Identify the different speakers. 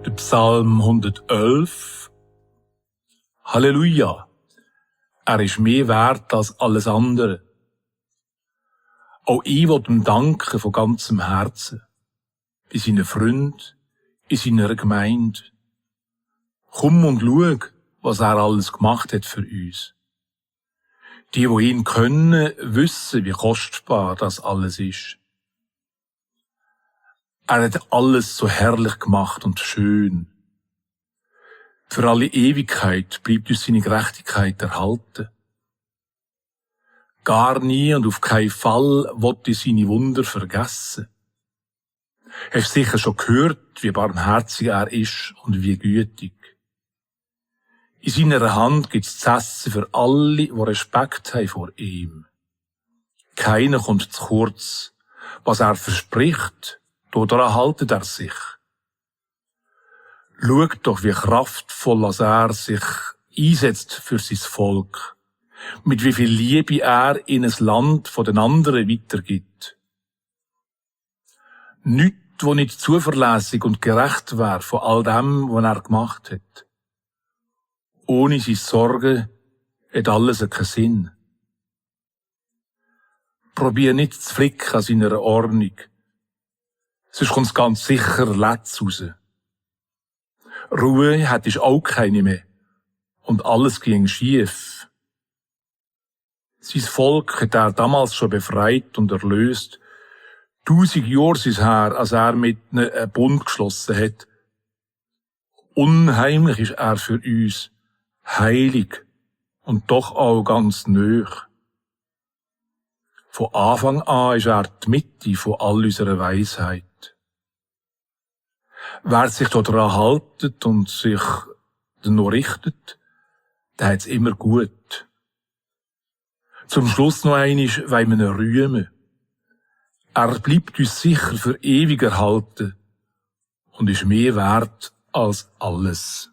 Speaker 1: Der Psalm 111. Halleluja! Er ist mehr wert als alles andere. Auch ich will ihm danken von ganzem Herzen. Bei seinen Freunden, in seiner Gemeinde. Komm und schau, was er alles gemacht hat für uns. Die ihn kennen, wissen, wie kostbar das alles ist. Er hat alles so herrlich gemacht und schön. Für alle Ewigkeit bleibt uns seine Gerechtigkeit erhalten. Gar nie und auf keinen Fall wollte ich seine Wunder vergessen. Hast sicher schon gehört, wie barmherzig er ist und wie gütig. In seiner Hand gibt's zu essen für alle, die Respekt haben vor ihm. Keiner kommt zu kurz. Was er verspricht, daran haltet er sich. Schaut doch, wie kraftvoll er sich einsetzt für sein Volk. Mit wie viel Liebe er in ein Land von den anderen weitergibt. Nichts, wo nicht zuverlässig und gerecht wäre von all dem, was er gemacht hat. Ohne seine Sorgen hat alles keinen Sinn. Probier nicht zu flicken an seiner Ordnung. Sonst kommt's ganz sicher Letz raus. Ruhe hättest auch keine mehr. Und alles ging schief. Sein Volk hat er damals schon befreit und erlöst. 1000 Jahre ist es her, als er mit ihnen einen Bund geschlossen hat. Unheimlich ist er für uns. Heilig. Und doch auch ganz nöch. Von Anfang an ist er die Mitte von all unserer Weisheit. Wer sich daran haltet und sich noch richtet, der hat's immer gut. Zum Schluss noch einmal wollen wir ihn rühmen. Er bleibt uns sicher für ewig erhalten und ist mehr wert als alles.